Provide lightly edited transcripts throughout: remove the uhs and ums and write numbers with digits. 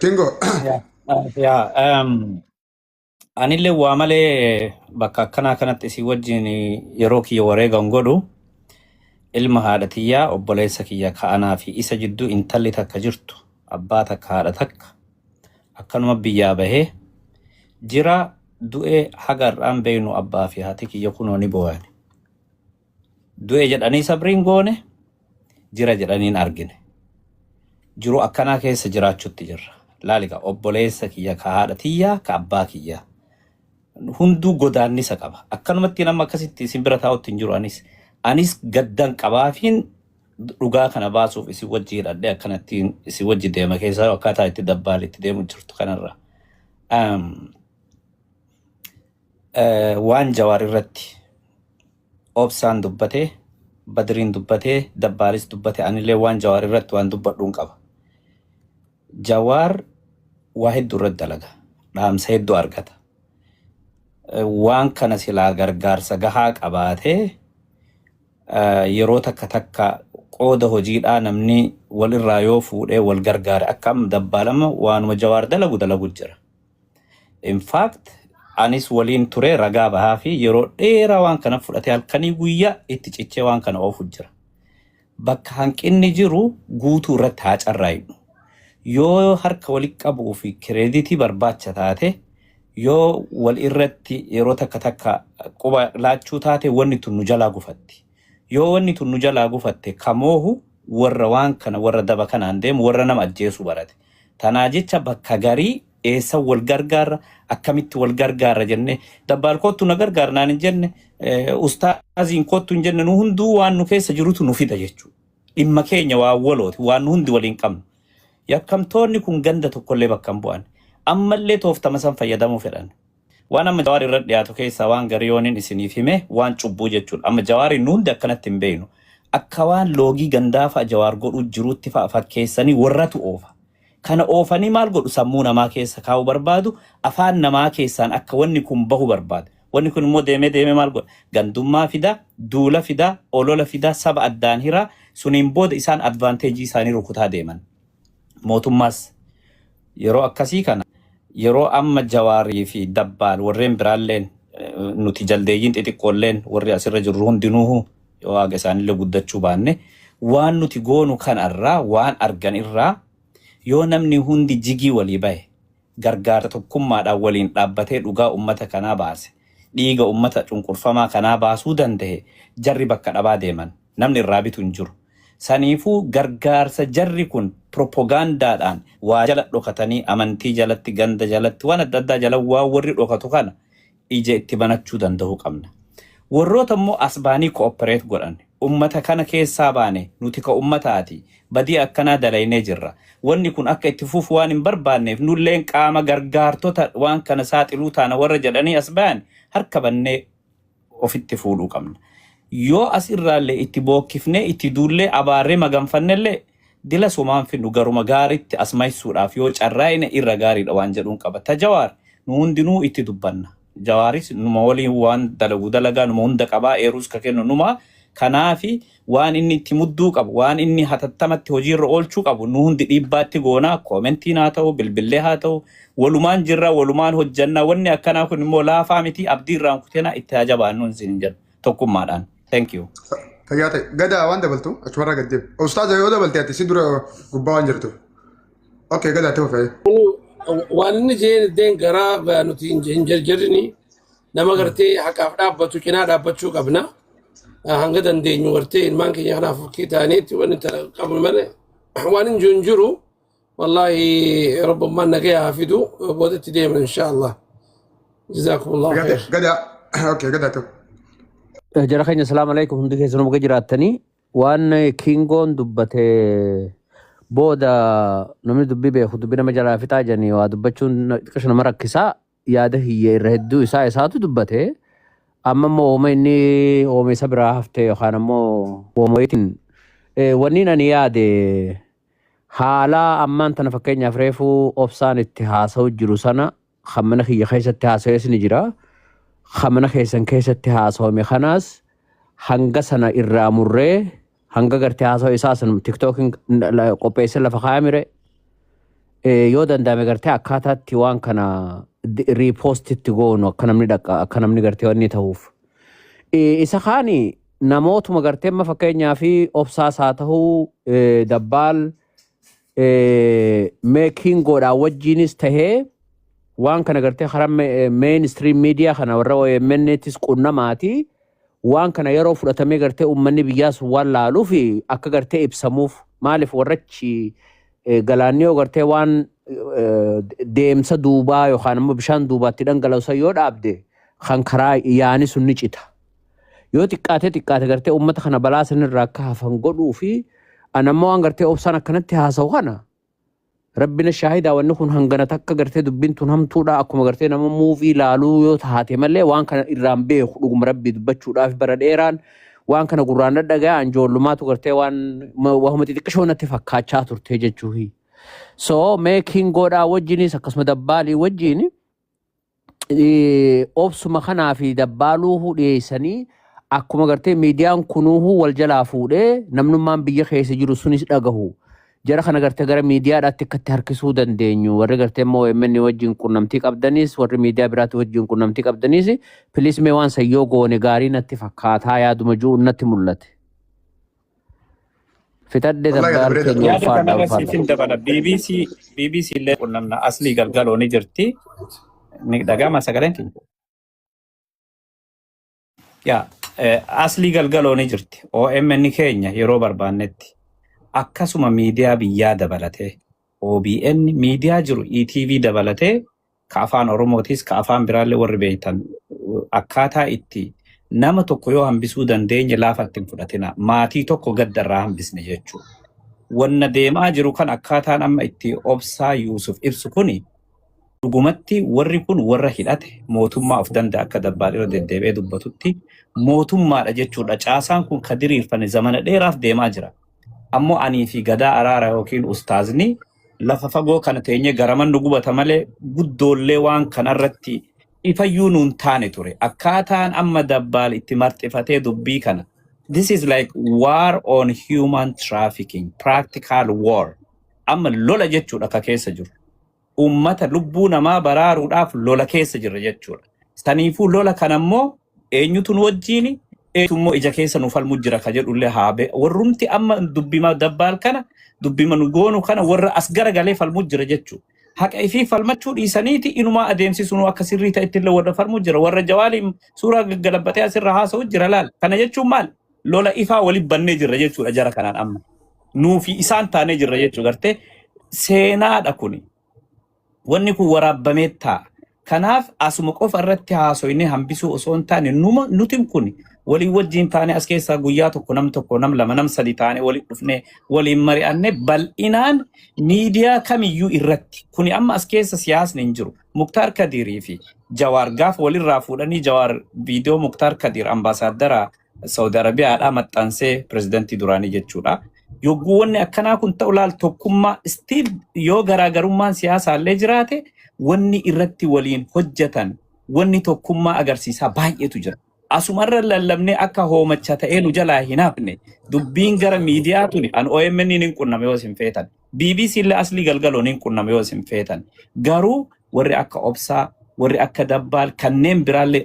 Kingo. Yaa, anillee waa malee bakka akkanaa kanatti isin wajjin yeroo kiyya wareegan godhu, ilma haadha tiyyaa, obboleessa kiyya ka'anaa fi isa jidduu intalli takka jirtu, abbaa takka haadha takka, akkanuma biyyaa bahee jira. Du'ee haga har'aan beeynu abbaa fi haati kiyya kunoo ni booyan. Du'e jedhanii sabriin goone, jira jedhaniin argine. Jiru akkanaa keessa jiraachutti jirra. Laaliga, obboleessa kiyya ka haadha tiyyaa, ka abbaa kiyyaa. Hunduu godaannisa qaba. Akkanumatti nama akkasitti isin bira taa'utti hin jiru anis. Anis gaddan qabaafiin dhugaa kana baasuuf isin wajji hidhadhee akkanatti isin wajji deema keessaa akkaataa itti dabbaal itti deemu jirtu kanarra. Waan Jawaar irratti Obsaan dubbatee, Badriin dubbatee, Dabbaalis dubbate, anillee waan Jawaar irratti waan dubbadhuun qaba. Jawaar waa hedduu irratti dalaga. Dhaamsa hedduu argata. Waan kana silaa gargaarsa gahaa qabaatee, yeroo takka takka qooda hojiidhaa namni walirraa yoo fuudhee wal gargaare, akka amma dabbaalama waanuma Jawaar dalagu dalagu jira. In fact, anis waliin ture, ragaa bahaa fi yeroo dheeraa waan kana fudhatee halkanii guyyaa itti cichee waan kana oofu jira. Bakka hanqinni jiru guutuu irratti haa carraa'inu. Yoo harka walitti qabuu fi credit barbaacha taate, yoo wal irratti yeroo takka takka quba laachuu taate, wanni tun nu jalaa gufatti. Yoo wanni tun nu jalaa gufatte, kamoohu warra waan kana, warra daba kanaan deemu, warra nama ajjeesuu barate. Tanaa jecha bakka garii eessa wal gargaarra, akkamitti wal gargaarra jenne, dabbaal kottu na gargaara naan hin jenne, ustaaziin kottu hin jenne, nu hunduu waan nu keessa jirutu nu fida jechuudha. Dhimma keenya waan walooti, waan nu hundi waliin qabnu. Yakkamtoonni kun ganda tokkollee bakka hin bu'an. Ammallee tooftama san fayyadamuu fedhan. Waan amma Jawaar irra dhiyaatu keessaa waan garii yooniin isiniif hime waan cubbuu jechuudha. Amma Jawaariin nu hundi akkanatti hin beeknu. Akka waan loogii gandaa fa'a Jawaar godhuu jiruutti fa'a fakkeessanii warratu oofa. Kana oofanii maal godhu? Sammuu namaa keessa kaa'uu barbaadu, afaan namaa keessaan akka wanni kun bahu barbaadu. Wanni kun immoo deemee deemee maal godha? Gandummaa fida, duula fida, olola fida, saba addaan hira. Suniin booda isaan advantage isaanii rukutaa deeman. Mootummaas yeroo akkasii kana, yeroo amma Jawaarii fi Dabbaal warreen biraalleen, nuti jaldeeyyiin xixiqqoolleen warri asirra jirru hundinuu, yoo haga isaanillee guddachuu baanne, waan nuti goonu kanarraa, waan argan irraa, yoo namni hundi jigii walii bahe, gargaara tokkummaadhaan waliin dhaabbatee dhugaa ummata kanaa baase, dhiiga ummata cunqurfamaa kanaa baasuu danda'e, jarri bakka dhabaa deeman, namni irraa bitu hin jiru. Saniifuu gargaarsa jarri kun propagaandaadhaan waa jala dhokatanii, amantii jalatti, ganda jalatti, waan adda addaa jala waan warri dhokatu kana ija itti banachuu danda'uu qabna. Warroota immoo as baanii cooperate godhan, ummata kana keessaa baane, nuti ka ummataati, badii akkanaa dalaynee jirra. Wanni kun akka itti fufu waan hin barbaanneef nulleen qaama gargaartota waan kana saaxiluu taana warra jedhanii as bayan harka bannee ofitti fuudhuu qabna. Yoo as irraallee itti bookkifnee, itti duullee, abaarree maganfannellee, dila sumaan finnu, garuma gaariitti as maysuudhaaf yoo carraa'ine irra gaariidha waan jedhuun qaba. Ta Jawaar nu hundinuu itti dubbanna. Jawaaris numa waliin waan dalagu dalagaa, numa hunda qabaa, eeruus ka kennu numa. Kanaafi waan inni itti mudduu qabu, waan inni hatattamatti hojiirra oolchuu qabu nu hundi dhiibbaatti goonaa, commentiin haa ta'u, bilbillee haa ta'u, walumaan jirra, walumaan hojjannaa. Wanni akkanaa kun immoo laafaa miti, abdii irraan kutenaa, itti haa jabaannu isin jedha tokkummaadhaan. Thank you. Fayyaa ta'e. Gadaa, waan dabaltu achumarraa gad deemu. Ustaaza, yoo dabalte ati si dura gubbaa waan jirtuuf. Okay, Gadaa, itti fufee. Waan inni jeen deen garaa nuti hin jarjarrini, nama gartee haqaaf dhaabbatu cinaa dhaabbachuu qabna. Hanga dandeenyu gartee ilmaan keenya kanaaf fakkii ta'aniitti waan qabnu malee waan hin jiru hin jiru. Wallaahi, rabbummaan nagaya haa fidu, boodatti deeman insha Allah. Jazaakumullahu Fayyaa ta'e. khair. Gadaa. Okay, Gadaa ta'u. Jara keenya, salaamu alaikum, hundi keessanuu baga jiraattanii. Waan Kingoon dubbate booda namni dubbii beeku dubbii nama jalaa fixaa jedhanii waa dubbachuun xiqqisho nama rakkisaa. Yaada hiyya irra hedduu isaa isaatu dubbate. Amma immoo ooma inni ooma isa biraa hafte yookaan ammoo ooma wayiitiin wanni ani yaade, haala ammaan tana fakkeenyaaf reefuu Obsaan itti haasa'u jiru sana kan mana kiyya keessatti haasa'es ni jira. Kan mana keessan keessatti haasawame kanaas hanga sana irraa murree, hanga gartee haasawa isaa san TikTokiin qopheessee lafa kaayamire. Yoo danda'ame gartee akkaataatti waan kana repost itti goonu akka namni dhaqa akka namni gartee wanni ta'uuf. Isa kaani namootuma gartee amma fakkeenyaa fi obsaas haa ta'uu, dabbaal meekiin godhaa wajjiinis tahee waan kana gartee karaa mainstream media kana warra OMN'ttis qunnamaati. Waan kana yeroo fudhatamee gartee uummanni biyyaa sun waan laaluuf akka gartee ibsamuuf, maaliif warrachi galaanni yoo gartee waan deemsa duubaa yookaan immoo bishaan duubaatti dhangala'u yoo dhaabde kan karaa yaani sun ni cita. Yoo xiqqaate xiqqaate gartee uummata kana balaa sanirraa akka hafan godhuu fi anammoo waan gartee obsaan akkanatti haasa'u kana rabbina shaahidaa, wanni kun hangana takka gartee dubbiin tun hamtuudha. Akkuma gartee nama movie laaluu yoo taate malee waan kana irraan beeku. Dhuguma rabbii dubbachuudhaaf bara dheeraan waan kana gurraan dhadhagaa anjoollumaatu gartee waan wahuma xixiqqishoo natti fakkaachaa turte jechuufi. So meekiin godhaa wajjinis akkasuma dabbaalii wajjin obsuma kanaa fi dabbaaluu dhiyeessanii akkuma gartee miidiyaan kunuuhu wal jalaa fuudhee namnummaan biyya keessa jiru sunis dhagahu. Jara kana gartee gara miidiyaadhaatti akkatti harkisuu dandeenyu, warri gartee immoo OMN wajjin qunnamtii qabdanis, warri miidiyaa biraatti wajjin qunnamtii qabdanis, please mee waan sayyoo goone gaarii natti fakkaataa, yaaduma jiru natti mul'ate. Fitadhe. Wallahi dabbaal bareeda. Keenya Yaada ulfaadha kanarra ulfaadha. siifin dabala. BBC illee qunnamna. Aslii galgaloo ni jirti. Ni dhagama sagaleen keenya. Yaa aslii galgaloo ni jirti. OMN keenya yeroo barbaannetti. Akkasuma miidiyaa biyyaa dabalatee OBN miidiyaa jiru ETV dabalatee ka afaan Oromootis ka afaan biraallee warri beektan akkaataa itti nama tokko yoo hambisuu dandeenye laafatti hin fudhatina. Maatii tokko gaddarraa hambisne jechuudha. Wanna deemaa jiru kan akkaataan amma itti obsaa Yuusuf ibsu kuni dhugumatti warri kun warra hidhate mootummaa of danda'a akka dabbaal irra deddeebi'ee dubbatutti mootummaadha jechuudha. Caasaan kun ka diriirfame zamana dheeraaf deemaa jira. Ammoo anii fi gadaa araara yookiin ustaazni lafa fagoo kana teenyee garaman nu gubata malee guddoollee waan kanarratti ifayyuu nuun taane ture. Akkaataan amma dabbaal itti marxifatee dubbii kana. This is like war on human trafficking, practical war. Amma lola jechuudha ka keessa jiru. Ummata lubbuu namaa baraaruudhaaf lola keessa jirra jechuudha. Saniifuu lola kanammoo eenyutu nu wajjiini, eenyutu immoo ija keessa nu falmu jira ka jedhullee haa be. Warrumti amma dubbima dabbaal kana dubbima nu goonu kana warra as garagalee falmu jira jechuudha. Haqa ifii falmachuu dhiisaniiti inumaa adeemsisuu akka sirrii ta'etti illee warra falmu jira. Warra jawaaliin suuraa gaggalabbatee asirra haasa'u jira laal. Kana jechuun maal? Lola ifaa waliin bannee jirra jechuudha jara kanaan amma. Nuufi isaan taanee jirra jechuudha gartee seenaadha kuni. Wanni kun waraabbamee taa'a. Kanaaf asuma qofa irratti haasoynee hambisuu osoo hin taane numa nuti kun walii wajjin taane as keessaa guyyaa tokko nam tokko nam lama nam sadi taane waliin dhufnee waliin mari'annee bal'inaan miidiyaa kamiyyuu irratti kuni amma as keessa siyaasni hin jiru. Muktaar Kadiirii fi Jawaar gaafa walirraa fuudhanii Jawaar viidiyoo Muktaar Kadiir ambaasaaddara Saudi Arabiyaadhaa maxxansee pirezidantii duraanii jechuudha. Yogguu wanni akkanaa kun ta'u laal tokkummaa still yoo garaagarummaan siyaasaallee jiraate wanni irratti waliin hojjetan wanni tokkummaa agarsiisaa baay'eetu jira. Asumarra lallabnee akka hoomacha ta'ee nu jalaa hin hafne dubbiin gara miidiyaa tuni an OMN hin qunname yoo isin feetan. BBC illee aslii galgaloon hin qunname yoo isin feetan. Garuu warri akka obsaa, warri akka dabbaal kanneen biraallee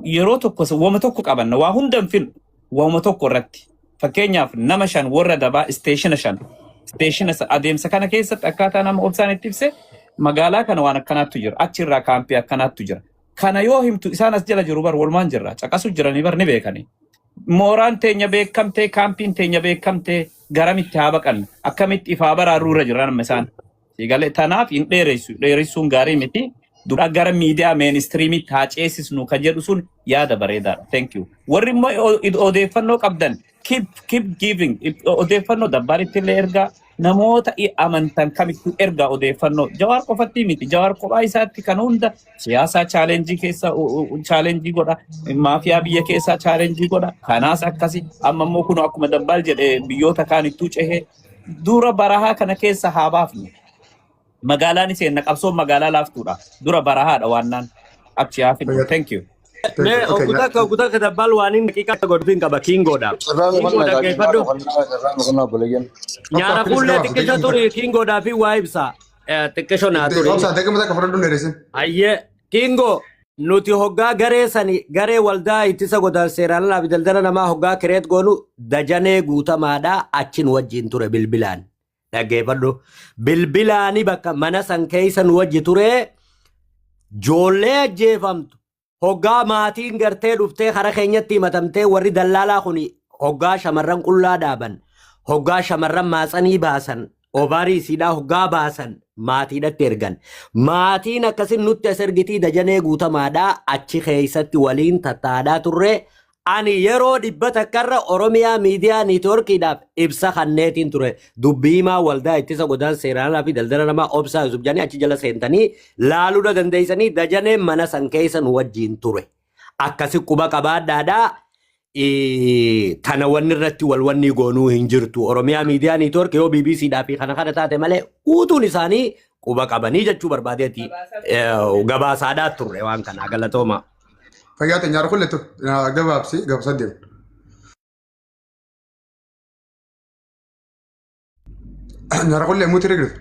yeroo tokko wama tokko qabanna, waa hunda hin fillu waama tokko irratti. Fakkeenyaaf nama shan warra dabaa station shan station adeemsa kana keessatti akkaataa nama obsaan itti ibse magaalaa kana waan akkanaattu jira, achirraa kaampii akkanaattu jira. Kana yoo himtu isaan as jala jiru bar walumaan jirra caqasu jiranii bar ni beekanii. Mooraan teenya beekamtee, kaampiin teenya beekamtee, garamitti haa baqannu, akkamitti ifaa baraaruu irra jiran amma isaan. Siigalee tanaaf hin dheeressu, dheeressuun gaarii miti. Dura gara miidiyaa mainstreamitti haa ceesisnu ka jedhu sun yaada bareedaadha. Thank you. Warri immoo odeeffannoo qabdan keep giving odeeffannoo dabbaaritti illee ergaa, namoota amantan kamittuu ergaa odeeffannoo. Jawaar qofatti miti, Jawaar kophaa isaatti kan hunda siyaasaa challenge keessa challenge godha, maafiyaa biyya keessaa challenge godha, kanaas akkasi. Amma immoo kun akkuma dabbaal jedhe biyyoota kaanittuu cehee dura barahaa kana keessa haa baafnu. Magaalaan seenna, qabsoon magaalaa laaftuudha, dura barahaadha waannaan achi haa fidnu. Thank you. Mee oggu takka dabbaal waan inni daqiiqaa godhuuf qaba kiingoodhaaf. Carraa nu Kiingoo kennaa dhaggeeffadhu. carraa nu kennaa obboleeyyan. Nyaara fuullee xiqqisha turi kiingoodhaa fi waa ibsa. Xiqqisho naa ture. Obsa daqiiqaa takka fudhadhu dheeressin. Ayyee Kingo nuti hoggaa garee sani garee waldaa ittisa godaansa seeraan alaa fi daldala namaa hoggaa kireet goonu Dajanee Guutamaadhaa achi nu wajjin ture bilbilaan. Dhaggeeffadhu. Bilbilaani bakka mana san keessa nu wajji ture joollee ajjeefamtu hoggaa maatiin gartee dhuftee kara keenyatti himatamtee warri dallaalaa kun hoggaa shamarran qullaa dhaaban hoggaa shamarran maatsanii baasan ovaarii isiidhaa hoggaa baasan maatiidhatti ergan. Maatiin akkasin nutti as ergitii Dajanee Guutamaadhaa achi keessatti waliin tattaadhaa turre. Ani yeroo dhibba takkarra Oromiyaa Miidiyaa Niitwoorkiidhaaf ibsa kanneetiin ture. Dubbii himaa waldaa ittisa godaansa seeraan alaa fi daldala namaa Obsaa Yusuf jedhanii achi jala seentanii laaluudha dandeessanii Dajaneen mana san keessa nu wajjiin ture. Akkasi quba qabaadhaadhaa. Tana wanni irratti wal wanni goonuu hin jirtu. Oromiyaa Miidiyaa Niitwoork yoo BBC dhaa fi kana kana taate malee guutuun isaanii quba qabanii jechuu barbaadeeti. Gabaasaadhaa turre waan kanaa galatooma. Fayyaa ta'e nyaara kulletu gabaabsi gabaabsa deemu. Nyaara kullee muti rigirtu.